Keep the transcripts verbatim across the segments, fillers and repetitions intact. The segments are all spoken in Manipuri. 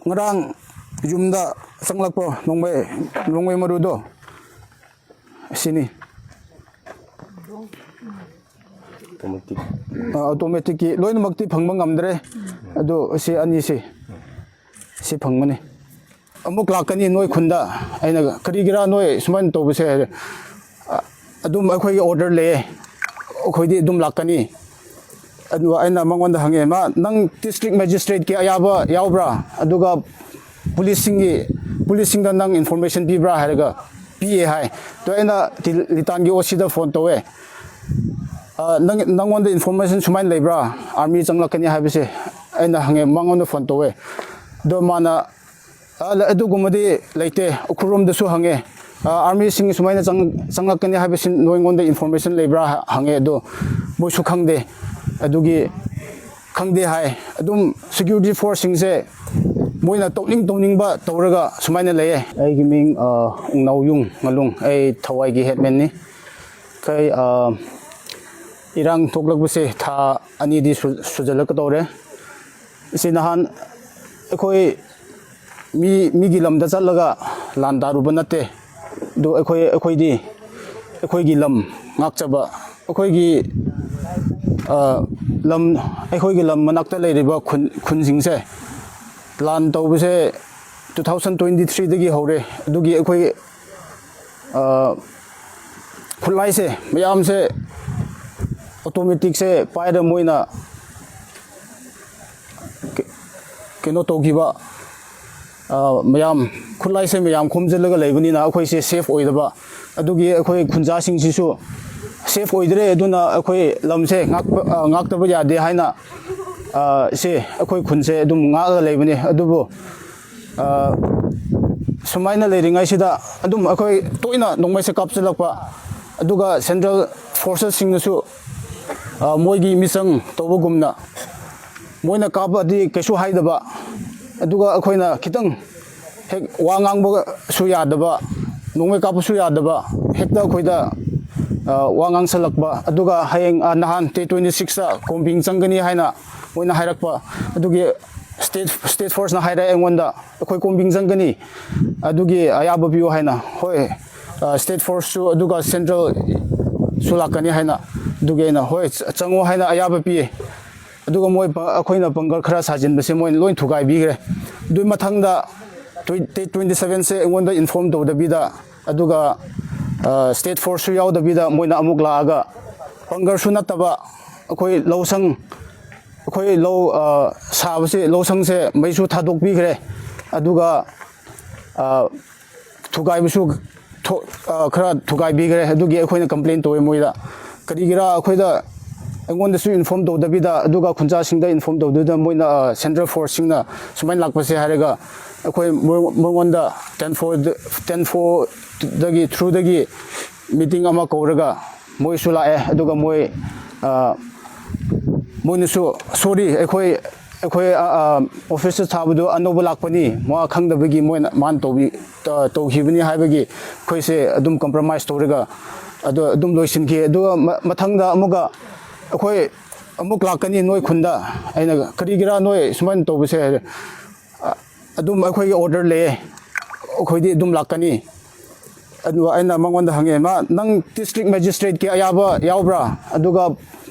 ꯉꯔꯥꯡ ꯌꯨꯝꯗ ꯆꯪꯂꯛꯄ ꯅꯣꯡꯃꯩ, ꯅꯣꯡꯃꯩ ꯃꯔꯨꯗꯣ ꯑꯁꯤꯅꯤ꯫ ꯑꯣꯇꯣꯃꯦꯇꯤꯛ꯫ ꯑ, ꯑꯣꯇꯣꯃꯦꯇꯤꯛꯀꯤ ꯂꯣꯏꯅꯃꯛꯇꯤ ꯐꯪꯕ ꯉꯝꯗ꯭ꯔꯦ꯫ ꯑꯗꯣ ꯁꯤ ꯑꯅꯤꯁꯤ, ꯁꯤ ꯐꯪꯕꯅꯤ꯫ ꯑꯃꯨꯛ ꯂꯥꯛꯀꯅꯤ ꯅꯣꯏ ꯈꯨꯟꯗ꯫ ꯑꯩꯅ, "ꯀꯔꯤꯒꯤꯔꯥ ꯅꯣꯏ ꯁꯨꯃꯥꯏꯅ ꯇꯧꯕꯁꯦ?" ꯍꯥꯏꯔꯦ꯫ "ꯑ, ꯑꯗꯨꯝ ꯑꯩꯈꯣꯏꯒꯤ ꯑꯣꯔꯗꯔ ꯂꯩꯌꯦ, ꯑꯩꯈꯣꯏꯗꯤ ꯑꯗꯨꯝ ꯂꯥꯛꯀꯅꯤ"꯫ ꯑꯗꯨꯒ ꯑꯩꯅ ꯃꯉꯣꯟꯗ ꯍꯪꯉꯦ, "ꯃꯥ, ꯅꯪ ꯗꯤꯁꯇ꯭ꯔꯤꯛ ꯃꯦꯖꯤꯁꯇ꯭ꯔꯦꯠꯀꯤ ꯑꯌꯥꯕ ꯌꯥꯎꯕ꯭ꯔꯥ? ꯑꯗꯨꯒ ꯄꯨꯂꯤꯁꯁꯤꯡꯒꯤ, ꯄꯨꯂꯤꯁꯁꯤꯡꯗ ꯅꯪ ꯏꯟꯐꯣꯔꯃꯦꯁꯟ ꯄꯤꯕ꯭ꯔꯥ?" ꯍꯥꯏꯔꯒ, "ꯄꯤꯌꯦ" ꯍꯥꯏ꯫ ꯑꯗꯣ ꯑꯩꯅ ꯇꯤꯜ-, ꯂꯤꯇꯥꯟꯒꯤ ꯑꯣ ꯁꯤꯗ ꯐꯣꯟ ꯇꯧꯋꯦ꯫ "ꯑ, ꯅꯪ, ꯅꯪꯉꯣꯟꯗ ꯏꯟꯐꯣꯔꯃꯦꯁꯟ ꯁꯨꯃꯥꯏꯅ ꯂꯩꯕ꯭ꯔꯥ, ꯑꯥꯔꯃꯤ ꯆꯪꯂꯛꯀꯅꯤ ꯍꯥꯏꯕꯁꯦ?" ꯑꯩꯅ ꯍꯪꯉꯦ, ꯃꯉꯣꯟꯗ ꯐꯣꯟ ꯇꯧꯋꯦ꯫ ꯑꯗꯣ ꯃꯥꯅ, "ꯑ, ꯂ-, ꯑꯗꯨꯒꯨꯝꯕꯗꯤ ꯂꯩꯇꯦ, ꯎꯈ꯭ꯔꯨꯜꯔꯣꯝꯗꯁꯨ ꯍꯪꯉꯦ, ꯑ, ꯑꯥꯔꯃꯤꯁꯤꯡ ꯁꯨꯃꯥꯏꯅ ꯆꯪ-, ꯆꯪꯂꯛꯀꯅꯤ ꯍꯥꯏꯕꯁꯤ ꯅꯣꯏꯉꯣꯟꯗ ꯏꯟꯐꯣꯔꯃꯦꯁꯟ ꯂꯩꯕ꯭ꯔꯥ?" ꯍ-, ꯍꯪꯉꯦ꯫ ꯑꯗꯣ ꯃꯣꯏꯁꯨ ꯈꯪꯗꯦ, ꯑꯗꯨꯒꯤ ꯈꯪꯗꯦ ꯍꯥꯏ꯫ ꯑꯗꯨꯝ ꯁꯦꯀ꯭ꯌꯨꯔꯤꯇꯤ ꯐꯣꯔꯁꯁꯤꯡꯁꯦ ꯃꯣꯏꯅ ꯇꯧꯅꯤꯡ ꯇꯧꯅꯤꯡꯕ ꯇꯧꯔꯒ ꯁꯨꯃꯥꯏꯅ ꯂꯩꯌꯦ꯫ ꯑꯩꯒꯤ ꯃꯤꯡ, ꯑ, ꯎꯡꯅꯥꯎꯌꯨꯡ ꯉꯥꯂꯨꯡ, ꯑꯩ ꯊꯋꯥꯏꯒꯤ ꯍꯦꯠꯃꯦꯟꯅꯤ꯫ ꯑꯩꯈꯣꯏ, ꯑ, ꯏꯔꯥꯡ ꯊꯣꯛꯂꯛꯄꯁꯦ ꯊꯥ ꯑꯅꯤꯗꯤ ꯁꯨ-, ꯁꯨꯖꯜꯂꯛꯀꯗꯧꯔꯦ꯫ ꯁꯤ ꯅꯍꯥꯟ ꯑꯩꯈꯣꯏ ꯃꯤ, ꯃꯤꯒꯤ ꯂꯝꯗ ꯆꯠꯂꯒ ꯂꯥꯟ ꯗꯥꯔꯨꯕ ꯅꯠꯇꯦ꯫ ꯑꯗꯨ ꯑꯩꯈꯣꯏ, ꯑꯩꯈꯣꯏꯗꯤ ꯑꯩꯈꯣꯏꯒꯤ ꯂꯝ ꯉꯥꯛꯆꯕ, ꯑꯩꯈꯣꯏꯒꯤ, ꯑ, ꯂꯝ, ꯑꯩꯈꯣꯏꯒꯤ ꯂꯝ ꯃꯅꯥꯛꯇ ꯂꯩꯔꯤꯕ ꯈꯨꯟ, ꯈꯨꯟꯁꯤꯡꯁꯦ ꯂꯥꯟ ꯇꯧꯕꯁꯦ two thousand twenty threeꯗꯒꯤ ꯍꯧꯔꯦ꯫ ꯑꯗꯨꯒꯤ ꯑꯩꯈꯣꯏ, ꯑ, ꯈꯨꯠꯂꯥꯏꯁꯦ ꯃꯌꯥꯝꯁꯦ, ꯑꯣꯇꯣꯃꯦꯇꯤꯛꯁꯦ ꯄꯥꯏꯔ ꯃꯣꯏꯅ ꯀ-, ꯀꯩꯅꯣ ꯇꯧꯈꯤꯕ, ꯑ, ꯃꯌꯥꯝ, ꯈꯨꯠꯂꯥꯏꯁꯦ ꯃꯌꯥꯝ ꯈꯣꯝꯖꯤꯜꯂꯒ ꯂꯩꯕꯅꯤꯅ ꯑꯩꯈꯣꯏꯁꯦ ꯁꯦꯐ ꯑꯣꯏꯗꯕ꯫ ꯑꯗꯨꯒꯤ ꯑꯩꯈꯣꯏ ꯈꯨꯟꯖꯥꯁꯤꯡꯁꯤꯁꯨ ꯁꯦꯐ ꯑꯣꯏꯗ꯭ꯔꯦ꯫ ꯑꯗꯨꯅ ꯑꯩꯈꯣꯏ ꯂꯝꯁꯦ ꯉꯥꯛꯄ, ꯑ, ꯉꯥꯛꯇꯕ ꯌꯥꯗꯦ ꯍꯥꯏꯅ, ꯑ, ꯁꯦ ꯑꯩꯈꯣꯏ ꯈꯨꯟꯁꯦ ꯑꯗꯨꯝ ꯉꯥꯛꯑꯒ ꯂꯩꯕꯅꯤ꯫ ꯑꯗꯨꯕꯨ, ꯑ, ꯁꯨꯃꯥꯏꯅ ꯂꯩꯔꯤꯉꯩꯁꯤꯗ ꯑꯗꯨꯝ ꯑꯩꯈꯣꯏ ꯇꯣꯏꯅ ꯅꯣꯡꯃꯩꯁꯦ ꯀꯥꯞꯁꯤꯜꯂꯛꯄ, ꯑꯗꯨꯒ ꯁꯦꯟꯇ꯭ꯔꯦꯜ ꯐꯣꯔꯁꯦꯁꯁꯤꯡꯅꯁꯨ, ꯑ, ꯃꯣꯏꯒꯤ ꯃꯤꯆꯪ ꯇꯧꯕꯒꯨꯝꯅ ꯃꯣꯏꯅ ꯀꯥꯞꯄꯗꯤ ꯀꯩꯁꯨ ꯍꯥꯏꯗꯕ, ꯑꯗꯨꯒ ꯑꯩꯈꯣꯏꯅ ꯈꯤꯇꯪ ꯍꯦꯛ ꯋꯥ ꯉꯥꯡꯕꯁꯨ ꯌꯥꯗꯕ, ꯅꯣꯡꯃꯩ ꯀꯥꯞꯄꯁꯨ ꯌꯥꯗꯕ, ꯍꯦꯛꯇ ꯑꯩꯈꯣꯏꯗ, ꯑ, ꯋꯥ ꯉꯥꯡꯁꯜꯂꯛꯄ꯫ ꯑꯗꯨꯒ ꯍꯌꯦꯡ, ꯑ, ꯅꯍꯥꯟ ꯗꯦꯠ twenty sixꯇ ꯀꯣꯝꯕꯤꯡ ꯆꯪꯒꯅꯤ ꯍꯥꯏꯅ ꯃꯣꯏꯅ ꯍꯥꯏꯔꯛꯄ꯫ ꯑꯗꯨꯒꯤ ꯁ꯭ꯇꯦꯠ ꯁ꯭ꯇꯦꯠ ꯐꯣꯔꯁꯅ ꯍꯥꯏꯔꯛꯑꯦ ꯑꯩꯉꯣꯟꯗ, "ꯑꯩꯈꯣꯏ ꯀꯣꯝꯕꯤꯡ ꯆꯪꯒꯅꯤ, ꯑꯗꯨꯒꯤ ꯑꯌꯥꯕ ꯄꯤꯌꯨ" ꯍꯥꯏꯅ꯫ ꯍꯣꯏ, ꯁ꯭ꯇꯦꯠ ꯐꯣꯔꯁꯁꯨ ꯑꯗꯨꯒ ꯁꯦꯟꯇ꯭ꯔꯦꯜꯁꯨ ꯂꯥꯛꯀꯅꯤ ꯍꯥꯏꯅ, ꯑꯗꯨꯒꯤ ꯑꯩꯅ, "ꯍꯣꯏ, ꯆꯪꯉꯣ" ꯍꯥꯏꯅ ꯑꯌꯥꯕ ꯄꯤꯌꯦ꯫ ꯑꯗꯨꯒ ꯃꯣꯏ ꯑꯩꯈꯣꯏꯅ ꯕꯪꯀꯔ ꯈꯔ ꯁꯥꯖꯤꯟꯕꯁꯦ ꯃꯣꯏꯅ ꯂꯣꯏ ꯊꯨꯒꯥꯏꯕꯤꯈ꯭ꯔꯦ꯫ ꯑꯗꯨꯒꯤ ꯃꯊꯪꯗ ꯇ꯭ꯋꯦꯟꯇꯤ ꯁꯚꯦꯟꯁꯦ ꯑꯩꯉꯣꯟꯗ ꯏꯟꯐꯣꯔꯝ ꯇꯧꯗꯕꯤꯗ, ꯑꯗꯨꯒ ꯁ꯭ꯇꯦꯠ ꯐꯣꯔꯁꯁꯨ ꯌꯥꯎꯗꯕꯤꯗ ꯃꯣꯏꯅ ꯑꯃꯨꯛ ꯂꯥꯛꯑꯒ, ꯕꯪꯀꯔꯁꯨ ꯅꯠꯇꯕ, ꯑꯩꯈꯣꯏ ꯂꯧꯁꯪ, ꯑꯩꯈꯣꯏ ꯂꯧ ꯁꯥꯕꯁꯦ, ꯂꯧꯁꯪꯁꯦ ꯃꯩꯁꯨ ꯊꯥꯗꯣꯛꯄꯤꯈ꯭ꯔꯦ꯫ ꯑꯗꯨꯒ ꯊꯨꯒꯥꯏꯕꯁꯨ ꯈꯔ ꯊꯨꯒꯥꯏꯕꯤꯈ꯭ꯔꯦ꯫ ꯑꯗꯨꯒꯤ ꯑꯩꯈꯣꯏꯅ ꯀꯝꯄ꯭ꯂꯦꯟ ꯇꯧꯋꯦ ꯃꯣꯏꯗ꯫ ꯀꯔꯤꯒꯤꯔꯥ ꯑꯩꯈꯣꯏꯗ, ꯑꯩꯉꯣꯟꯗꯁꯨ ꯏꯟꯐꯣꯔꯝ ꯇꯧꯗꯕꯤꯗ, ꯑꯗꯨꯒ ꯈꯨꯟꯖꯥꯁꯤꯡꯗ ꯏꯟꯐꯣꯔꯝ ꯇꯧꯗꯕꯤꯗ ꯃꯣꯏꯅ ꯁꯦꯟꯇ꯭ꯔꯦꯜ ꯐꯣꯔꯁꯁꯤꯡꯅ ꯁꯨꯃꯥꯏꯅ ꯂꯥꯛꯄꯁꯦ ꯍꯥꯏꯔꯒ, ꯑꯩꯈꯣꯏ ꯃꯉꯣꯟꯗ ꯇꯦꯟ ꯐꯣꯔ ꯇꯦꯟ ꯐꯣꯔꯗꯒꯤ ꯊ꯭ꯔꯨꯗꯒꯤ ꯃꯤꯇꯤꯡ ꯑꯃ ꯀꯧꯔꯒ ꯃꯣꯏꯁꯨ ꯂꯥꯛꯑꯦ꯫ ꯑꯗꯨꯒ ꯃꯣꯏ ꯃꯣꯏꯅꯁꯨ, "ꯁꯣꯔꯤ, ꯑꯩꯈꯣꯏ ꯑꯩꯈꯣꯏ ꯑꯣꯐꯤꯁꯇ ꯊꯥꯕꯗꯣ ꯑꯅꯧꯕ ꯂꯥꯛꯄꯅꯤ, ꯃꯥ ꯈꯪꯗꯕꯒꯤ ꯃꯣꯏꯅ, ꯃꯥꯅ ꯇꯧꯕꯤ ꯇꯧꯈꯤꯕꯅꯤ" ꯍꯥꯏꯕꯒꯤ ꯑꯩꯈꯣꯏꯁꯦ ꯑꯗꯨꯝ ꯀꯝꯄ꯭ꯔꯣꯃꯥꯏꯁ ꯇꯧꯔꯒ ꯑꯗꯣ ꯑꯗꯨꯝ ꯂꯣꯏꯁꯤꯟꯈꯤ꯫ ꯑꯗꯨꯒ ꯃꯊꯪꯗ ꯑꯃꯨꯛꯀ ꯑꯩꯈꯣꯏ ꯑꯃꯨꯛ ꯂꯥꯛꯀꯅꯤ ꯅꯣꯏ ꯈꯨꯟꯗ꯫ ꯑꯩꯅ, "ꯀꯔꯤꯒꯤꯔꯥ ꯅꯣꯏ ꯁꯨꯃꯥꯏꯅ ꯇꯧꯕꯁꯦ?" ꯍꯥꯏꯔꯦ꯫ "ꯑꯗꯨꯝ ꯑꯩꯈꯣꯏꯒꯤ ꯑꯣꯔꯗꯔ ꯂꯩꯌꯦ, ꯑꯩꯈꯣꯏꯗꯤ ꯑꯗꯨꯝ ꯂꯥꯛꯀꯅꯤ"꯫ ꯑꯗꯨꯒ ꯑꯩꯅ ꯃꯉꯣꯟꯗ ꯍꯪꯉꯦ, "ꯃꯥ, ꯅꯪ ꯗꯤꯁꯇ꯭ꯔꯤꯛ ꯃꯦꯖꯤꯁꯇ꯭ꯔꯦꯠꯀꯤ ꯑꯌꯥꯕ ꯌꯥꯎꯕ꯭ꯔꯥ? ꯑꯗꯨꯒ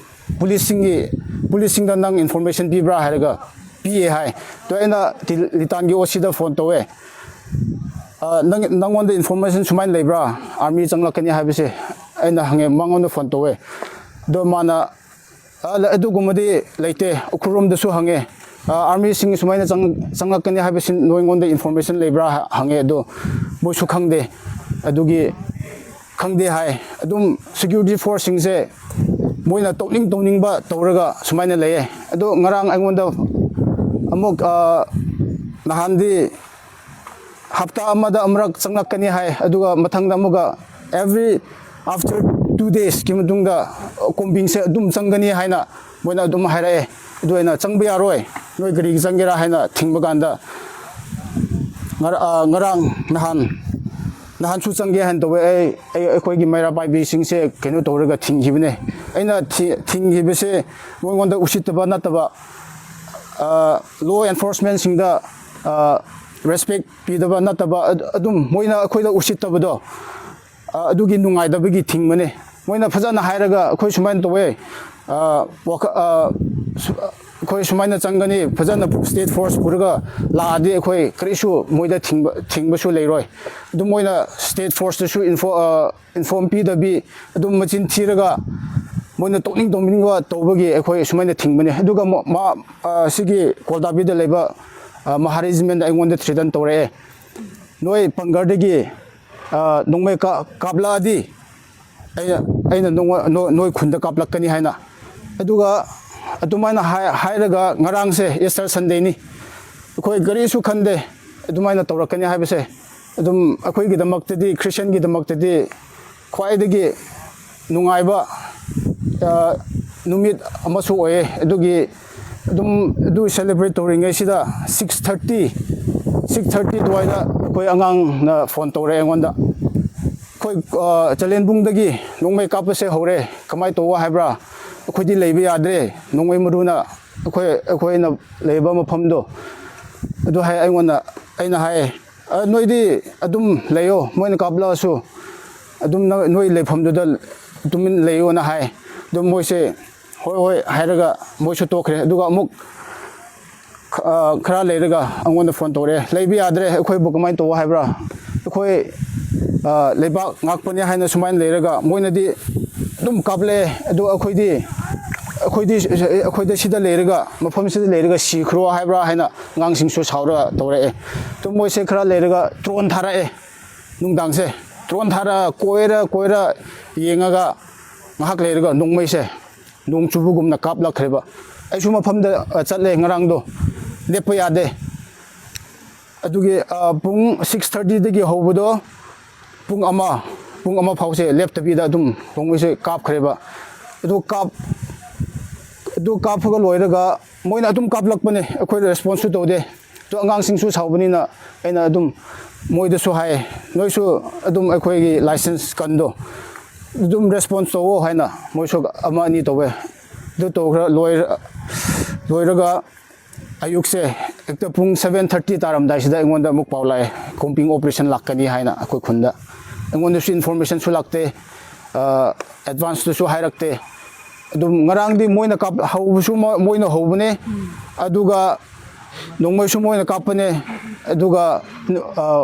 ꯄꯨꯂꯤꯁꯁꯤꯡꯒꯤ, ꯄꯨꯂꯤꯁꯁꯤꯡꯗ ꯅꯪ ꯏꯟꯐꯣꯔꯃꯦꯁꯟ ꯄꯤꯕ꯭ꯔꯥ?" ꯍꯥꯏꯔꯒ, "ꯄꯤꯌꯦ" ꯍꯥꯏ꯫ ꯑꯗꯣ ꯑꯩꯅ ꯂꯤꯇꯥꯟꯒꯤ ꯑꯣ ꯁꯤꯗ ꯐꯣꯟ ꯇꯧꯋꯦ꯫ "ꯅꯪ, ꯅꯪꯉꯣꯟꯗ ꯏꯟꯐꯣꯔꯃꯦꯁꯟ ꯁꯨꯃꯥꯏꯅ ꯂꯩꯕ꯭ꯔꯥ, ꯑꯥꯔꯃꯤ ꯆꯪꯂꯛꯀꯅꯤ ꯍꯥꯏꯕꯁꯦ?" ꯑꯩꯅ ꯍꯪꯉꯦ, ꯃꯉꯣꯟꯗ ꯐꯣꯟ ꯇꯧꯋꯦ꯫ ꯑꯗꯣ ꯃꯥꯅ, "ꯑꯗꯨꯒꯨꯝꯕꯗꯤ ꯂꯩꯇꯦ꯫ ꯎꯈ꯭ꯔꯨꯜꯔꯣꯝꯗꯁꯨ ꯍꯪꯉꯦ, ꯑꯥꯔꯃꯤꯁꯤꯡ ꯁꯨꯃꯥꯏꯅ ꯆꯪꯂꯛꯀꯅꯤ ꯍꯥꯏꯕꯁꯤ ꯅꯣꯏꯉꯣꯟꯗ ꯏꯟꯐꯣꯔꯃꯦꯁꯟ ꯂꯩꯕ꯭ꯔꯥ?" ꯍꯪꯉꯦ꯫ ꯑꯗꯣ ꯃꯣꯏꯁꯨ ꯈꯪꯗꯦ꯫ ꯑꯗꯨꯒꯤ ꯈꯪꯗꯦ ꯍꯥꯏ꯫ ꯑꯗꯨꯝ ꯁꯦꯀ꯭ꯌꯨꯔꯤꯇꯤ ꯐꯣꯔꯁꯁꯤꯡꯁꯦ ꯃꯣꯏꯅ ꯇꯧꯅꯤꯡ ꯇꯧꯅꯤꯡꯕ ꯇꯧꯔꯒ ꯁꯨꯃꯥꯏꯅ ꯂꯩꯌꯦ꯫ ꯑꯗꯣ ꯉꯔꯥꯡ ꯑꯩꯉꯣꯟꯗ ꯑꯃꯨꯛ, ꯅꯍꯥꯟꯗꯤ ꯍꯞꯇꯥ ꯑꯃꯗ ꯑꯃꯨꯔꯛ ꯆꯪꯂꯛꯀꯅꯤ ꯍꯥꯏ꯫ ꯑꯗꯨꯒ ꯃꯊꯪꯗ ꯑꯃꯨꯛꯀ every after two daysꯀꯤ ꯃꯇꯨꯡꯗ ꯀꯣꯝꯕꯤꯡꯁꯦ ꯑꯗꯨꯝ ꯆꯪꯒꯅꯤ ꯍꯥꯏꯅ ꯃꯣꯏꯅ ꯑꯗꯨꯝ ꯍꯥꯏꯔꯛꯑꯦ꯫ ꯑꯗꯨ ꯑꯩꯅ, "ꯆꯪꯕ ꯌꯥꯔꯣꯏ, ꯅꯣꯏ ꯀꯔꯤꯒꯤ ꯆꯪꯒꯦꯔꯥ?" ꯍꯥꯏꯅ ꯊꯤꯡꯕ ꯀꯥꯟꯗ, ꯉꯔꯥꯡ, ꯅꯍꯥꯟ, ꯅꯍꯥꯟꯁꯨ ꯆꯪꯒꯦ ꯍꯥꯏꯅ ꯇꯧꯋꯦ꯫ ꯑꯩ, ꯑꯩꯈꯣꯏꯒꯤ ꯃꯩꯔꯥ ꯄꯥꯏꯕꯤꯁꯤꯡꯁꯦ ꯀꯩꯅꯣ ꯇꯧꯔꯒ ꯊꯤꯡꯈꯤꯕꯅꯦ꯫ ꯑꯩꯅ ꯊꯤꯡꯈꯤꯕꯁꯦ ꯃꯣꯏꯉꯣꯟꯗ ꯎꯁꯤꯠꯇꯕ ꯅꯠꯇꯕ, ꯂꯣ ꯑꯦꯟꯐꯣꯔꯁꯃꯦꯟꯁꯤꯡꯗ ꯔꯦꯁꯄꯦꯛ ꯄꯤꯗꯕ ꯅꯠꯇꯕ, ꯑꯗꯨꯝ ꯃꯣꯏꯅ ꯑꯩꯈꯣꯏꯗ ꯎꯁꯤꯠꯇꯕꯗꯣ, ꯑꯗꯨꯒꯤ ꯅꯨꯡꯉꯥꯏꯇꯕꯒꯤ ꯊꯤꯡꯕꯅꯦ꯫ ꯃꯣꯏꯅ ꯐꯖꯅ ꯍꯥꯏꯔꯒ, ꯑꯩꯈꯣꯏ ꯁꯨꯃꯥꯏꯅ ꯇꯧꯋꯦ, ꯑꯩꯈꯣꯏ ꯁꯨꯃꯥꯏꯅ ꯆꯪꯒꯅꯤ, ꯐꯖꯅ ꯁ꯭ꯇꯦꯠ ꯐꯣꯔꯁ ꯄꯨꯔꯒ ꯂꯥꯛꯑꯗꯤ ꯑꯩꯈꯣꯏ ꯀꯔꯤꯁꯨ ꯃꯣꯏꯗ ꯊꯤꯡꯕ ꯊꯤꯡꯕꯁꯨ ꯂꯩꯔꯣꯏ꯫ ꯑꯗꯨꯝ ꯃꯣꯏꯅ ꯁ꯭ꯇꯦꯠ ꯐꯣꯔꯁꯇꯁꯨ ꯏꯟꯐꯣ ꯏꯟꯐꯣꯔꯝ ꯄꯤꯗꯕꯤ, ꯑꯗꯨꯝ ꯃꯆꯤꯟ ꯊꯤꯔꯒ ꯃꯣꯏꯅ ꯇꯧꯅꯤꯡ ꯇꯧꯅꯤꯡꯕ ꯇꯧꯕꯒꯤ ꯑꯩꯈꯣꯏ ꯁꯨꯃꯥꯏꯅ ꯊꯤꯡꯕꯅꯦ꯫ ꯑꯗꯨꯒ ꯃ- ꯃ- ꯑ, ꯁꯤꯒꯤ ꯀꯣꯜꯇꯥꯕꯤꯗ ꯂꯩꯕ, ꯑ, ꯃꯍꯥꯔꯤꯖꯃꯦꯟꯗ ꯑꯩꯉꯣꯟꯗ ꯊ꯭ꯔꯦꯇꯟ ꯇꯧꯔꯛꯑꯦ, "ꯅꯣꯏ ꯄꯪꯒꯔꯗꯒꯤ, ꯑ, ꯅꯣꯡꯃꯩ ꯀꯥ- ꯀꯥꯞꯂꯛꯑꯗꯤ ꯑꯩꯅ ꯑꯩꯅ ꯅꯣꯡꯃ- ꯅꯣ- ꯅꯣꯏ ꯈꯨꯟꯗ ꯀꯥꯞꯂꯛꯀꯅꯤ" ꯍꯥꯏꯅ꯫ ꯑꯗꯨꯒ ꯑꯗꯨꯃꯥꯏꯅ ꯍꯥꯏ- ꯍꯥꯏꯔꯒ ꯉꯔꯥꯡꯁꯦ ꯏꯁꯇꯔ ꯁꯟꯗꯦꯅꯤ, ꯑꯩꯈꯣꯏ ꯀꯔꯤꯁꯨ ꯈꯟꯗꯦ ꯑꯗꯨꯃꯥꯏꯅ ꯇꯧꯔꯛꯀꯅꯤ ꯍꯥꯏꯕꯁꯦ꯫ ꯑꯗꯨꯝ ꯑꯩꯈꯣꯏꯒꯤꯗꯃꯛꯇꯗꯤ, ꯈ꯭ꯔꯤꯁꯇꯤꯌꯟꯒꯤꯗꯃꯛꯇꯗꯤ ꯈ꯭ꯋꯥꯏꯗꯒꯤ ꯅꯨꯡꯉꯥꯏꯕ, ꯑ, ꯅꯨꯃꯤꯠ ꯑꯃꯁꯨ ꯑꯣꯏꯌꯦ꯫ ꯑꯗꯨꯒꯤ ꯑꯗꯨꯝ ꯑꯗꯨ ꯁꯦꯂꯦꯕ꯭ꯔꯦꯠ ꯇꯧꯔꯤꯉꯩꯁꯤꯗ ꯁꯤꯛꯁ ꯊꯥꯔꯇꯤ, ꯁꯤꯛꯁ ꯊꯥꯔꯇꯤ ꯑꯗꯨꯋꯥꯏꯗ ꯑꯩꯈꯣꯏ ꯑꯉꯥꯡꯅ ꯐꯣꯟ ꯇꯧꯔꯛꯑꯦ ꯑꯩꯉꯣꯟꯗ, "ꯑꯩꯈꯣꯏ, ꯑ, ꯆꯂꯦꯟꯕꯨꯡꯗꯒꯤ ꯅꯣꯡꯃꯩ ꯀꯥꯞꯄꯁꯦ ꯍꯧꯔꯦ, ꯀꯃꯥꯏꯅ ꯇꯧꯋꯣ ꯍꯥꯏꯕ꯭ꯔꯥ? ꯑꯩꯈꯣꯏꯗꯤ ꯂꯩꯕ ꯌꯥꯗ꯭ꯔꯦ, ꯅꯣꯡꯃꯩ ꯃꯔꯨꯅ ꯑꯩꯈꯣꯏ ꯑꯩꯈꯣꯏꯅ ꯂꯩꯕ ꯃꯐꯝꯗꯣ"꯫ ꯑꯗꯨ ꯍꯥꯏ ꯑꯩꯉꯣꯟꯗ꯫ ꯑꯩꯅ ꯍꯥꯏꯌꯦ, "ꯑ, ꯅꯣꯏꯗꯤ ꯑꯗꯨꯝ ꯂꯩꯌꯣ, ꯃꯣꯏꯅ ꯀꯥꯞꯂꯛꯑꯁꯨ ꯑꯗꯨꯝ ꯅ- ꯅꯣꯏ ꯂꯩꯐꯝꯗꯨꯗ ꯇꯨꯃꯤꯟ ꯂꯩꯌꯣꯅ" ꯍꯥꯏ꯫ ꯑꯗꯨꯝ ꯃꯣꯏꯁꯦ ꯍꯣꯏ ꯍꯣꯏ ꯍꯥꯏꯔꯒ ꯃꯣꯏꯁꯨ ꯇꯣꯛꯈ꯭ꯔꯦ꯫ ꯑꯗꯨꯒ ꯑꯃꯨꯛ ꯈ- ꯑ, ꯈꯔ ꯂꯩꯔꯒ ꯑꯩꯉꯣꯟꯗ ꯐꯣꯟ ꯇꯧꯔꯛꯑꯦ, "ꯂꯩꯕ ꯌꯥꯗ꯭ꯔꯦ, ꯑꯩꯈꯣꯏꯕꯨ ꯀꯃꯥꯏꯅ ꯇꯧ ꯍꯥꯏꯕ꯭ꯔꯥ? ꯑꯩꯈꯣꯏ, ꯑ, ꯂꯩꯕꯥꯛ ꯉꯥꯛꯄꯅꯦ" ꯍꯥꯏꯅ ꯁꯨꯃꯥꯏꯅ ꯂꯩꯔꯒ, ꯃꯣꯏꯅꯗꯤ ꯑꯗꯨꯝ ꯀꯥꯞꯂꯛꯑꯦ, ꯑꯗꯣ ꯑꯩꯈꯣꯏꯗꯤ ꯑꯩꯈꯣꯏꯗꯤ ꯑꯩꯈꯣꯏꯗ ꯁꯤꯗ ꯂꯩꯔꯒ, ꯃꯐꯝꯁꯤꯗ ꯂꯩꯔꯒ ꯁꯤꯈ꯭ꯔꯣ ꯍꯥꯏꯕ꯭ꯔꯥ ꯍꯥꯏꯅ ꯑꯉꯥꯡꯁꯤꯡꯁꯨ ꯁꯥꯎꯔꯒ ꯇꯧꯔꯛꯑꯦ꯫ ꯑꯗꯨꯝ ꯃꯣꯏꯁꯦ ꯈꯔ ꯂꯩꯔꯒ ꯗ꯭ꯔꯣꯟ ꯊꯥꯔꯛꯑꯦ꯫ ꯅꯨꯡꯗꯥꯡꯁꯦ ꯗ꯭ꯔꯣꯟ ꯊꯥꯔꯛꯑ ꯀꯣꯏꯔ ꯀꯣꯏꯔ ꯌꯦꯡꯉꯒ ꯉꯥꯏꯍꯥꯛ ꯂꯩꯔꯒ ꯅꯣꯡꯃꯩꯁꯦ ꯅꯣꯡ ꯆꯨꯕꯒꯨꯝꯅ ꯀꯥꯞꯂꯛꯈ꯭ꯔꯦꯕ꯫ ꯑꯩꯁꯨ ꯃꯐꯝꯗ, ꯑ, ꯆꯠꯂꯦ ꯉꯔꯥꯡꯗꯣ, ꯂꯦꯞꯄ ꯌꯥꯗꯦ꯫ ꯑꯗꯨꯒꯤ, ꯑ, ꯄꯨꯡ ꯁꯤꯛꯁ ꯊꯥꯔꯇꯤꯗꯒꯤ ꯍꯧꯕꯗꯣ ꯄꯨꯡ ꯑꯃ, ꯄꯨꯡ ꯑꯃ ꯐꯥꯎꯁꯦ ꯂꯦꯞꯇꯕꯤꯗ ꯑꯗꯨꯝ ꯅꯣꯡꯃꯩꯁꯦ ꯀꯥꯞꯈ꯭ꯔꯦꯕ꯫ ꯑꯗꯨ ꯀꯥꯞ ꯑꯗꯨ ꯀꯥꯞꯄꯒ ꯂꯣꯏꯔꯒ ꯃꯣꯏꯅ ꯑꯗꯨꯝ ꯀꯥꯞꯂꯛꯄꯅꯦ, ꯑꯩꯈꯣꯏ ꯔꯦꯁꯄꯣꯟꯁꯁꯨ ꯇꯧꯗꯦ꯫ ꯑꯗꯣ ꯑꯉꯥꯡꯁꯤꯡꯁꯨ ꯁꯥꯎꯕꯅꯤꯅ ꯑꯩꯅ ꯑꯗꯨꯝ ꯃꯣꯏꯗꯁꯨ ꯍꯥꯏꯌꯦ, "ꯅꯣꯏꯁꯨ ꯑꯗꯨꯝ ꯑꯩꯈꯣꯏꯒꯤ ꯂꯥꯏꯁꯦꯟꯁ ꯀꯟꯗꯣ ꯑꯗꯨꯝ ꯔꯦꯁꯄꯣꯟꯁ ꯇꯧꯋꯣ" ꯍꯥꯏꯅ ꯃꯣꯏꯁꯨ ꯑꯃ ꯑꯅꯤ ꯇꯧꯋꯦ꯫ ꯑꯗꯨ ꯇꯧꯈ꯭ꯔ ꯂꯣꯏꯔ- ꯂꯣꯏꯔꯒ ꯑꯌꯨꯛꯁꯦ ꯍꯦꯛꯇ ꯄꯨꯡ seven thirty ꯇꯥꯔꯝꯗꯥꯏꯁꯤꯗ ꯑꯩꯉꯣꯟꯗ ꯑꯃꯨꯛ ꯄꯥꯎ ꯂꯥꯛꯑꯦ, combing operation ꯂꯥꯛꯀꯅꯤ ꯍꯥꯏꯅ꯫ ꯑꯩꯈꯣꯏ ꯈꯨꯟꯗ ꯑꯩꯉꯣꯟꯗꯁꯨ informationꯁꯨ ꯂꯥꯛꯇꯦ, advanceꯇꯁꯨ ꯍꯥꯏꯔꯛꯇꯦ꯫ ꯑꯗꯨꯝ ꯉꯔꯥꯡꯗꯤ ꯃꯣꯏꯅ ꯀꯥꯞ ꯍꯧꯕꯁꯨ ꯃꯣꯏꯅ ꯍꯧꯕꯅꯦ, ꯑꯗꯨꯒ ꯅꯣꯡꯃꯩꯁꯨ ꯃꯣꯏꯅ ꯀꯥꯞꯄꯅꯦ, ꯑꯗꯨꯒ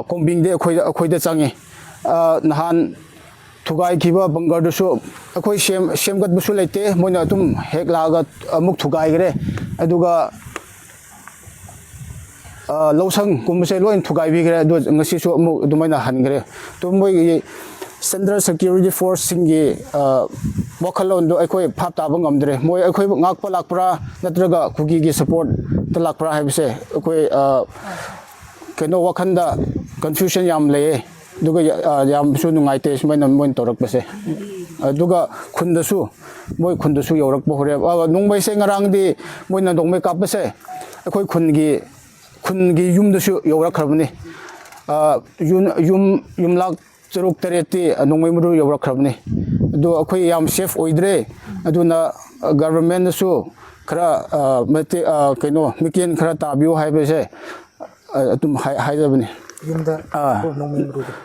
combingꯗꯤ ꯑꯩꯈꯣꯏꯗ ꯑꯩꯈꯣꯏꯗ ꯆꯪꯉꯤ꯫ ꯅꯍꯥꯟ ꯊꯨꯒꯥꯏꯈꯤꯕ bunkerꯗꯨꯁꯨ ꯑꯩꯈꯣꯏ ꯁꯦꯝ ꯁꯦꯝꯒꯠꯄꯁꯨ ꯂꯩꯇꯦ, ꯃꯣꯏꯅ ꯑꯗꯨꯝ ꯍꯦꯛ ꯂꯥꯛꯑꯒ ꯑꯃꯨꯛ ꯊꯨꯒꯥꯏꯈ꯭ꯔꯦ꯫ ꯑꯗꯨꯒ ꯂꯧꯁꯪꯒꯨꯝꯕꯁꯦ ꯂꯣꯏ ꯊꯨꯒꯥꯏꯕꯤꯈ꯭ꯔꯦ꯫ ꯑꯗꯨ ꯉꯁꯤꯁꯨ ꯑꯃꯨꯛ ꯑꯗꯨꯃꯥꯏꯅ ꯍꯟꯈ꯭ꯔꯦ꯫ ꯑꯗꯨ ꯃꯣꯏꯒꯤ Central Security Forceꯁꯤꯡꯒꯤ ꯋꯥꯈꯜꯂꯣꯟꯗꯣ ꯑꯩꯈꯣꯏ ꯚꯥꯞ ꯇꯥꯕ ꯉꯝꯗ꯭ꯔꯦ꯫ ꯃꯣꯏ ꯑꯩꯈꯣꯏꯕꯨ ꯉꯥꯛꯄ ꯂꯥꯛꯄ꯭ꯔꯥ, ꯅꯠꯇ꯭ꯔꯒ ꯀꯨꯀꯤꯒꯤ supportꯇ ꯂꯥꯛꯄ꯭ꯔꯥ ꯍꯥꯏꯕꯁꯦ ꯑꯩꯈꯣꯏ ꯀꯩꯅꯣ, ꯋꯥꯈꯜꯗ confusion ꯌꯥꯝ ꯂꯩꯌꯦ꯫ ꯑꯗꯨꯒ ꯌꯥꯝꯁꯨ ꯅꯨꯡꯉꯥꯏꯇꯦ ꯁꯨꯃꯥꯏꯅ ꯃꯣꯏꯅ ꯇꯧꯔꯛꯄꯁꯦ꯫ ꯑꯗꯨꯒ ꯈꯨꯟꯗꯁꯨ, ꯃꯣꯏ ꯈꯨꯟꯗꯁꯨ ꯌꯧꯔꯛꯄ ꯍꯧꯔꯦ꯫ ꯅꯣꯡꯃꯩꯁꯦ ꯉꯔꯥꯡꯗꯤ ꯃꯣꯏꯅ ꯅꯣꯡꯃꯩ ꯀꯥꯞꯄꯁꯦ ꯑꯩꯈꯣꯏ ꯈꯨꯟꯒꯤ ꯈꯨꯟꯒꯤ ꯌꯨꯝꯗꯁꯨ ꯌꯧꯔꯛꯈ꯭ꯔꯕꯅꯤ꯫ ꯌꯨꯝ ꯌꯨꯝ ꯌꯨꯝꯂꯛ ꯇꯔꯨꯛ ꯇꯔꯦꯠꯇꯤ ꯅꯣꯡꯃꯩ ꯃꯔꯨ ꯌꯧꯔꯛꯈ꯭ꯔꯕꯅꯤ꯫ ꯑꯗꯣ ꯑꯩꯈꯣꯏ ꯌꯥꯝ safe ꯑꯣꯏꯗ꯭ꯔꯦ꯫ ꯑꯗꯨꯅ governmentꯅꯁꯨ ꯈꯔ ꯃꯇꯦꯛ, ꯀꯩꯅꯣ, ꯃꯤꯠꯌꯦꯡ ꯈꯔ ꯇꯥꯕꯤꯌꯨ ꯍꯥꯏꯕꯁꯦ ꯑꯗꯨꯝ ꯍꯥꯏꯖꯕꯅꯤ꯫ ꯌꯨꯝꯗ ꯑꯥ꯫ ꯅꯣꯡꯃꯩ ꯃꯔꯨꯗꯣ꯫